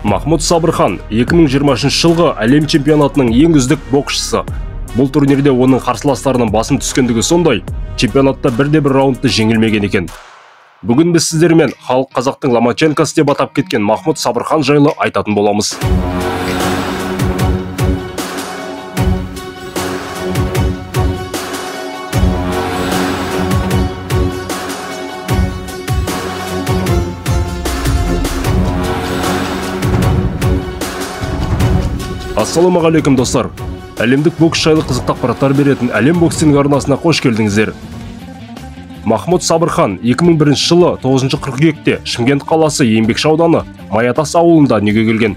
Махмуд Сабырхан 2023 жылғы әлем чемпионатының ең үздік боксшысы. Бұл турнирде оның қарсыластарының басым түскендігі сондай, чемпионатта бірде-бір раундты жеңілмеген екен. Бүгін біз сіздермен халық қазақтың Ломаченкосы деп атап кеткен Махмуд Сабырхан жайлы айтатын боламыз. Ассалаумағалейкум достар. Әлемдік бокс жайлы қызықты ақпараттар беретін Әлем боксинг арнасына қош келдіңіздер. Махмуд Сабырхан 2001 жылы 9 қыркүйекте Шымкент қаласы Еңбекші ауданы Маятас ауылында дүниеге келген.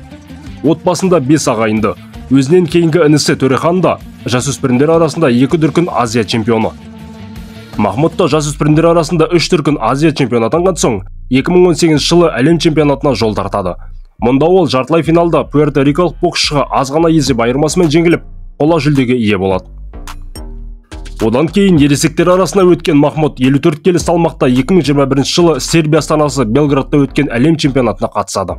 Отбасында 5 ағайынды. Өзінен кейінгі інісі Төрехан да жасөспірімдер арасында 2 дүркін Азия чемпионы. Махмуд та жасөспірімдер арасында 3 дүркін Азия чемпионы атанған соң 2018 жылы әлем чемпионатына жол тартады. Мұнда ол жартылай финалда пуэрто-рикалық боксшыға аз ғана есеп айырмасымен жеңіліп, қола жүлдеге ие болады. Одан кейін ересектер арасында өткен Махмуд 54 келі салмақта 2021 жылы Сербия астанасы Белградта өткен әлем чемпионатына қатысады.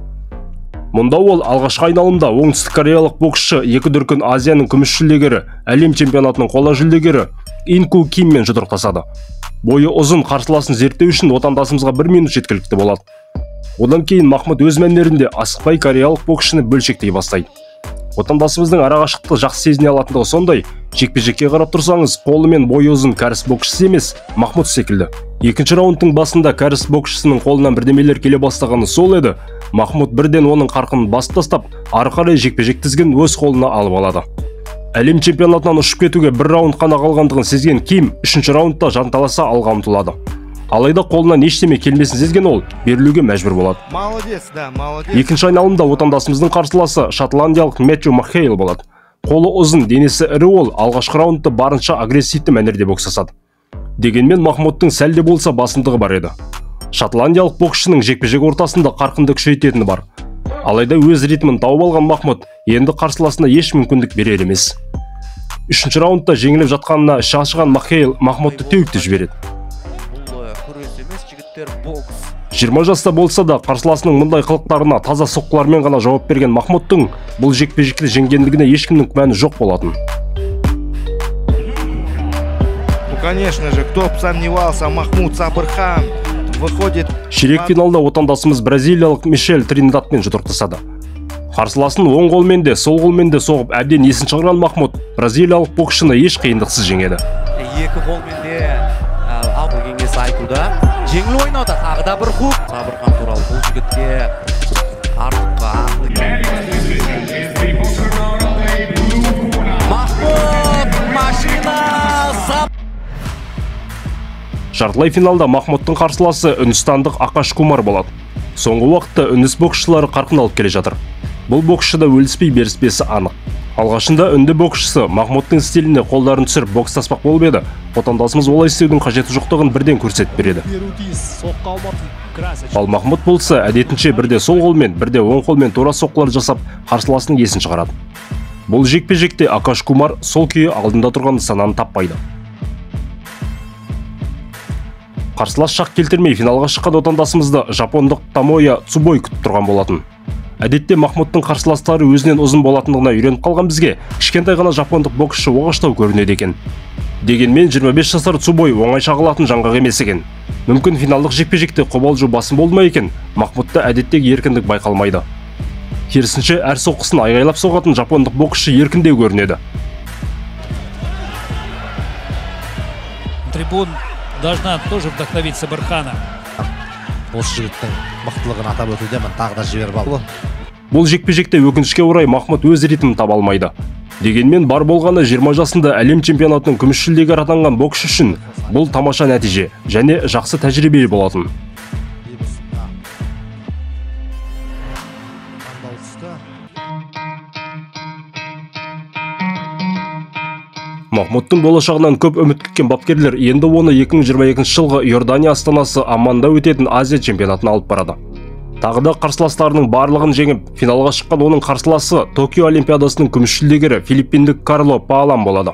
Мұнда ол алғашқы айналымда оңтүстік кореялық боксшы 2 дүркін Азияның күміс жүлдегері, әлем чемпионатының қола жүлдегері Инку Киммен жұдырықтасады. Бойы ұзын қарсыласын зерттеу үшін отандасымызға 1 минут жеткілікті болады. Одан кейін Махмуд өз мәнерінде асықпай кореялық боксшыны бөлшектей бастайды. Отандасымыздың арақашықтықты жақсы сезіне алатындығы сондай, жекпе-жекке қарап тұрсаңыз, қолы мен бойы ұзын кәріс боксшысы емес, Махмуд секілді. Екінші раундтың басында кәріс боксшысының қолынан бірдемелер келе бастағаны сол еді, Махмуд бірден оның қарқынын басып тастап, ары қарай жекпе-жек тізгінін өз қолына алып алады. Әлем чемпионатынан ұшып кетуге бір раунд қана қалғандығын сезген Ким үшінші раундта жанталаса алға ұмтылады. Алайда қолынан ештеме келмесін сезген ол берілуге мәжбүр болады. Молодец, да, молодец. Екінші айналымда отандасымыздың қарсыласы шотландиялық Мэтью Махейл болады. Қолы ұзын, денесі ірі ол алғашқы раундты барынша агрессивті мәнерде бокстасады. Дегенмен Махмудтың сәл де болса басымдығы бар еді. Шотландиялық боксшының жекпе-жек ортасында қарқынды күшейтетіні бар. Алайда өз ритмін тауып алған Махмуд енді қарсыласына еш мүмкіндік берер емес. Үшінші раундта жеңіліп жатқанына іші ашыған Махейл Махмудты теуіп те жібереді. 20 жаста болса да қарсыласының мұндай қылықтарына таза соққылармен ғана жауап берген Махмудтың бұл жекпе-жекті жеңгендігіне ешкімнің күмәні жоқ болатын. Ну, конечно же, кто бы сомневался, Махмуд Сабырхан выходит. Ширек финалда отандасымыз бразилиялық Мишель Триндадпен жұдырықтасады. Қарсыласын оң қолмен де, сол қолмен де соғып әбден есін шығарған Махмуд бразилиялық боксшыны еш қиындықсыз жеңеді. Екі қолмен де ақыл кеңес айтуда. Жеңіл ойнауда тағы да бір хук. Сабырхан туралы бұл жігітке артық ақыл. Махмуд машина сап. Жартылай финалда Махмудтың қарсыласы үндістандық Акаш Кумар болады. Соңғы уақытта үндіс боксшылары қарқын алып келе жатыр. Бұл боксшыда өліспей беріспесі анық. Алғашында үнді боксшысы Махмудтың стиліне қолдарын түсіріп бокстаспақ болып еді. Отандасымыз олай істеудің қажеті жоқтығын бірден көрсетіп береді. Ал Махмуд болса әдетінше бірде сол қолмен, бірде оң қолмен тура соққылар жасап, қарсыласының есін шығарады. Бұл жекпе-жекте Акаш Кумар сол күйі алдында тұрған нысананы таппайды. Қарсылас шақ келтірмей финалға шыққан отандасымызды жапондық Томоя Цубой күтіп тұрған болатын. Әдетте Махмудтың қарсыластары өзінен ұзын болатындығына үйреніп қалған бізге кішкентай ғана жапондық боксшы оғаштау көрінеді екен. Дегенмен 25 жасар Цубой оңай шағылатын жаңғақ емес екен. Мүмкін финалдық жекпе-жекте қобалжу басым болды ма екен, Махмудта әдеттегі еркіндік байқалмайды. Керісінше әр соққысын айғайлап соғатын жапондық боксшы еркіндеу көрінеді. Трибун должна тоже вдохновить Сабырхана. Осы жігіттің мықтылығын атап өтудемін, тағы да жіберіп алды. Бұл жекпе-жекте өкінішке орай Махмуд өз ритмін таба алмайды. Дегенмен бар болғаны 20 жасында әлем чемпионатының күміс жүлдегері атанған боксшы үшін бұл тамаша нәтиже және жақсы тәжірибе болатын. Махмудтың болашағынан көп үміт күткен бапкерлер енді оны 2022 жылғы Иордания астанасы Амманда өтетін Азия чемпионатына алып барады. Тағы да қарсыластарының барлығын жеңіп, финалға шыққан оның қарсыласы Токио Олимпиадасының күміс жүлдегері филиппиндік Карло Паалан болады.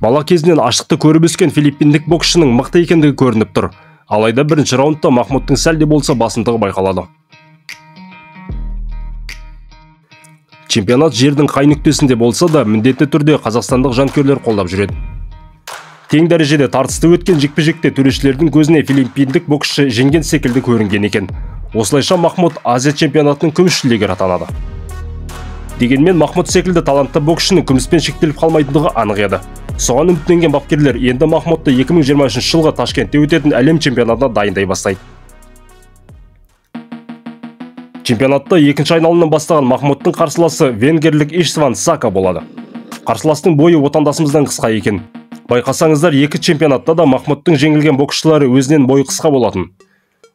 Бала кезінен аштықты көріп өскен филиппиндік боксшының мықты екендігі көрініп тұр. Алайда бірінші раундта Махмудтың сәл де болса басымдығы байқалады. Чемпионат жердің қай нүктесінде болса да міндетті түрде қазақстандық жанкүйерлер қолдап жүреді. Тең дәрежеде тартысты өткен жекпе-жекте төрешілердің көзіне филиппиндік боксшы жеңген секілді көрінген екен. Осылайша Махмуд Азия чемпионатының күміс жүлдегері атанады. Дегенмен Махмуд секілді талантты боксшының күміспен шектеліп қалмайтындығы анық еді. Соған үміттенген бапкерлер енді Махмудты 2023 жылғы Ташкентте өтетін әлем чемпионатына дайындай бастайды. Чемпионатта екінші айналымнан бастаған Махмудтың қарсыласы венгерлік Иштван Сака болады. Қарсыластың бойы отандасымыздан қысқа екен. Байқасаңыздар, екі чемпионатта да Махмудтың жеңілген боксшылары өзінен бойы қысқа болатын.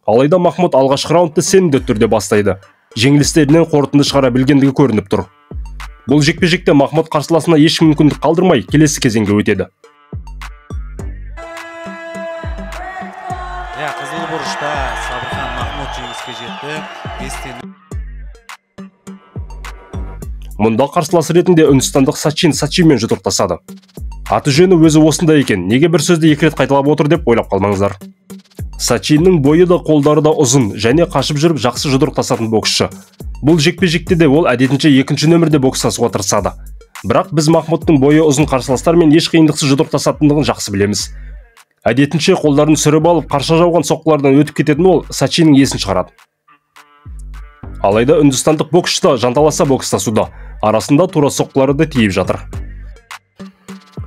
Алайда Махмуд алғашқы раундты сенімді түрде бастайды. Жеңілістерінен қорытынды шығара білгендігі көрініп тұр. Бұл жекпе-жекте Махмуд қарсыласына еш мүмкіндік қалдырмай келесі кезеңге өтеді. Қызыл бұрышта Сабырхан Махмуд жеңіске жетті. Мұнда қарсыласы ретінде үндістандық Сачин Сачинмен жұдырықтасады. Аты жөні өзі осындай екен, неге бір сөзді екі рет қайталап отыр деп ойлап қалмаңыздар. Сачиннің бойы да қолдары да ұзын және қашып жүріп жақсы жұдырықтасатын боксшы. Бұл жекпе-жекте де ол әдетінше екінші нөмірде бокстасуға тырысады. Бірақ біз Махмудтың бойы ұзын қарсыластармен еш қиындықсыз жұдырықтасатындығын жақсы білеміз. Әдетінше қолдарын сүріп алып, қарша жауған соққылардан өтіп кететін ол Сачиннің есін шығарады. Алайда үндістандық боксшы да жанталаса бокстасуда, арасында тура соққылары да тиіп жатыр.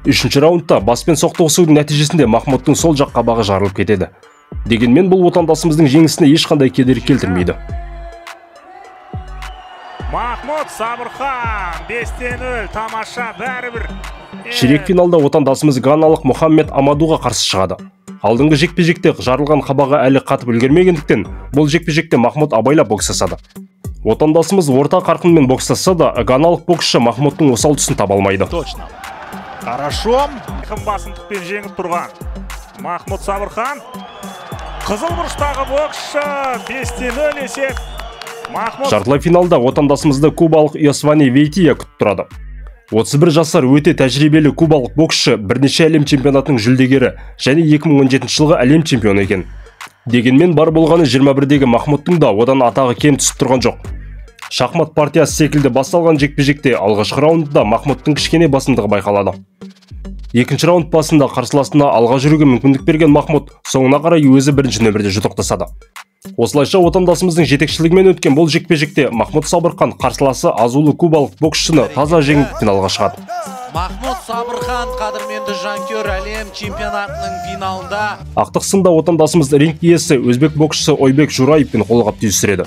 Үшінші раундта баспен соқтығысудың нәтижесінде Махмудтың сол жақ қабағы жарылып кетеді. Дегенмен бұл отандасымыздың жеңісіне ешқандай кедергі келтірмейді. Махмуд Сабырхан 5-0, тамаша, бәрібір. Ширек финалда отандасымыз ганалық Мұхаммед Амадуға қарсы шығады. Алдыңғы жекпе-жекте жарылған қабағы әлі қатып үлгермегендіктен, бұл жекпе-жекте Махмуд абайлап бокстасады. Отандасымыз орта қарқынмен бокстасса да, ганалық боксшы Махмудтың осал тұсын таба алмайды. Точно. Хорошо. Басымдықпен жеңіп тұрған Махмуд Сабырхан. Қызыл бұрыштағы боксшы 5-0 есеп. Жартылай финалда отандасымызды кубалық Йосвани Вейтия күтіп тұрады. 31 жасар өте тәжірибелі кубалық боксшы бірнеше әлем чемпионатының жүлдегері және 2017 жылғы әлем чемпионы екен. Дегенмен бар болғаны 21-дегі Махмудтың да одан атағы кем түсіп тұрған жоқ. Шахмат партиясы секілді басталған жекпе-жекте алғашқы раундта Махмудтың кішкене басымдығы байқалады. Екінші раунд басында қарсыласына алға жүруге мүмкіндік берген Махмуд соңына қарай өзі бірінші нөмірде жұдырықтасады. Осылайша отандасымыздың жетекшілігімен өткен бұл жекпе-жекте Махмуд Сабырхан қарсыласы азулы кубалық боксшыны таза жеңіп финалға шығады. Махмуд Сабырхан қадірменді жанкүйер әлем чемпионатының финалында. Ақтық сында отандасымыз ринг иесі өзбек боксшысы Ойбек Жураевпен қолғап түйістіреді.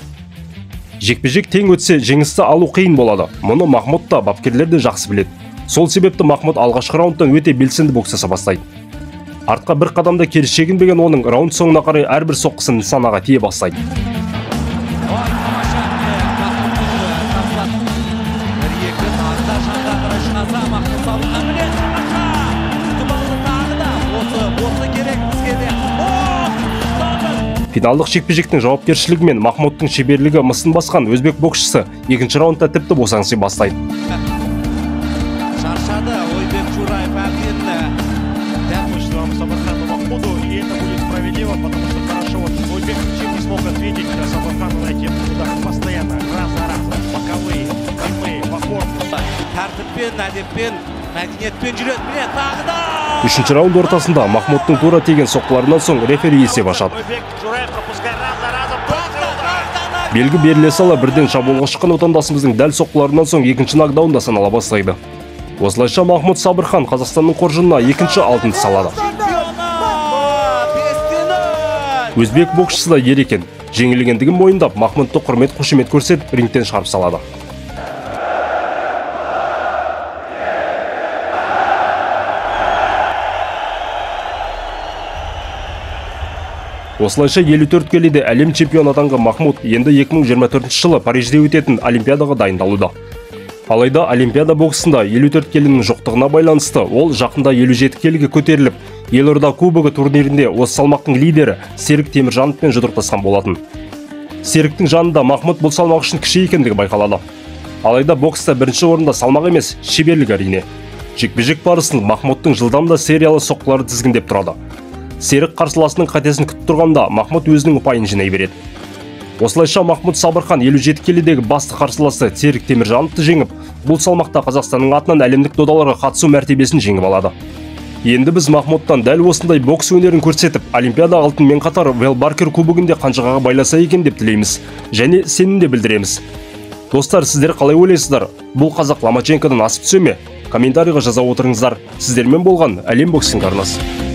Жекпе-жек тең өтсе жеңісті алу қиын болады. Мұны Махмуд та бапкерлер де жақсы біледі. Сол себепті Махмуд алғашқы раундтан өте белсенді бокстаса бастайды. Артқа бір қадамда кері шегінбеген оның раунд соңына қарай әрбір соққысын нысанаға тие бастайды. Финалдық жекпе-жектің жауапкершілігімен Махмудтың шеберлігі мысын басқан өзбек боксшысы екінші раундта тіпті босаңси бастайды. Шаршады Ойбек Жураев әбден. Сабырхану Махмуду, и это будет справедливо, потому что хорошо вот Ойбек ничем не смог ответить Сабырхану на эти удары постоянно, раз за разом, боковые, прямые, по корпусу. Тәртіппен, әдеппен, мәдениетпен жүреді, міне тағы да. Үшінші раунд ортасында Махмудтың тура тиген соққыларынан соң рефери есеп ашады. Белгі беріле сала бірден шабуылға шыққан отандасымыздың дәл соққыларынан соң екінші нокдаун да санала бастайды. Осылайша Махмуд Сабырхан Қазақстанның қоржынына екінші алтынды салады. Өзбек боксшысы да ер екен. Жеңілгендігін мойындап, Махмудты құрмет қошемет көрсетіп, рингтен шығарып салады. Осылайша 54 келіде әлем чемпионы атанған Махмуд енді 2024 жылы Парижде өтетін Олимпиадаға дайындалуда. Алайда Олимпиада боксында 54 келінің жоқтығына байланысты ол жақында 57 келіге көтеріліп, Елорда кубогы турнирінде осы салмақтың лидері Серік Теміржановпен жұдырықтасқан болатын. Серіктің жанында Махмуд бұл салмақ үшін кіші екендігі байқалады. Алайда бокста бірінші орында салмақ емес, шеберлік әрине. Жекпе-жек барысын Махмудтың жылдам да сериялы соққылары тізгіндеп тұрады. Серік қарсыласының қатесін күтіп тұрғанда Махмуд өзінің ұпайын жинай береді. Осылайша Махмуд Сабырхан 57 келідегі басты қарсыласы Серік Теміржановты жеңіп, бұл салмақта Қазақстанның атынан әлемдік додаларға қатысу мәртебесін жеңіп алады. Енді біз Махмудтан дәл осындай бокс өнерін көрсетіп, Олимпиада алтынмен қатар Вэл Баркер кубогінде қанжығаға байласа екен деп тілейміз және сенім де білдіреміз. Достар, сіздер қалай ойлайсыздар? Бұл қазақ Ломаченкодан асып түсе ме? Комментарийға жаза отырыңыздар. Сіздермен болған Әлем Боксинг арнасы.